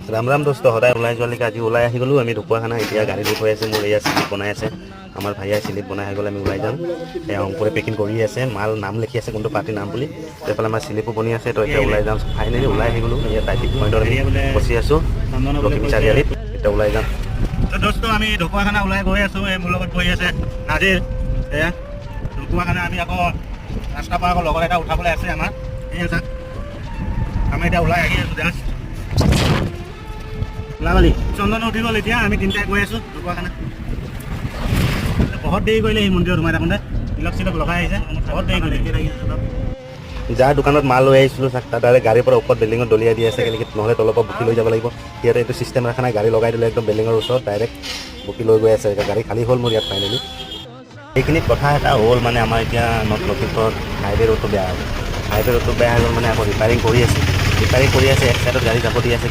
ৰাম ৰাম দোস্ত। সদায় ওলাই যোৱালৈকে আজি ওলাই আহি গ'লোঁ আমি ঢকুৱাখানা। এতিয়া গাড়ী লোড হৈ আছে মোৰ। এয়া চিলিপ বনাই আছে আমাৰ ভাইয়াই। চিলিপ বনাই হৈ গ'লে আমি ওলাই যাম। এয়া অংকুৰে পেকিং কৰি আছে মাল, নাম লিখি আছে কোনটো পাৰ্টিৰ নাম বুলি। এইফালে আমাৰ চিলিপো বনি আছে। তো এতিয়া ওলাই যাম। ফাইনেলি ওলাই আহি গ'লোঁ। এয়া ট্ৰাফিক পইণ্টত আমি ফচি আছোঁ লখিমী চাৰিআলিত। এতিয়া ওলাই যাম। তো দোস্ত, আমি ঢকুৱাখানা ওলাই গৈ আছোঁ। এই মোৰ লগত বহি আছে নাজিৰ। এয়া ঢকুৱাখানা আমি আকৌ ৰাস্তাৰ পৰা আকৌ লগৰ এটা উঠাবলৈ আছে আমাৰ। এই আছে, আমি এতিয়া ওলাই আহি আছোঁ জাষ্ট। ওলাবালি চন্দন উঠি গ'ল। এতিয়া আমি তিনিটাই গৈ আছোঁ ঢকুৱাখানা। বহুত দেৰি কৰিলে সি মন্দিৰত সোমাই থাকোঁতে। তিলক চিলক লগাই আহিছে, বহুত দেৰি কৰিলে। যাৰ দোকানত মাল লৈ আহিছিলোঁ, তাক তাত ডাইৰেক্ট গাড়ীৰ পৰা ওপৰত বিল্ডিঙত দলিয়াই দি আছে। কেনেকৈ নহ'লে তলৰ পৰা বুকি লৈ যাব লাগিব। সিহঁতে এইটো চিষ্টেম ৰখা নাই। গাড়ী লগাই দিলে একদম বিল্ডিঙৰ ওচৰত, ডাইৰেক্ট বুকি লৈ গৈ আছে। এতিয়া গাড়ী খালী হ'ল মোৰ ইয়াত ফাইনেলি। এইখিনিত কথা এটা হ'ল, মানে আমাৰ এতিয়া নৰ্থ লখিমপুৰত হাইৱে ৰোডটো বেয়া হৈ গ'ল। হাইৱে ৰোডটো বেয়া হৈ গ'ল, মানে আকৌ ৰিপেয়াৰিং কৰি আছে, ৰিপেয়াৰিং কৰি আছে। এক চাইডত গাড়ী যাব দি আছে।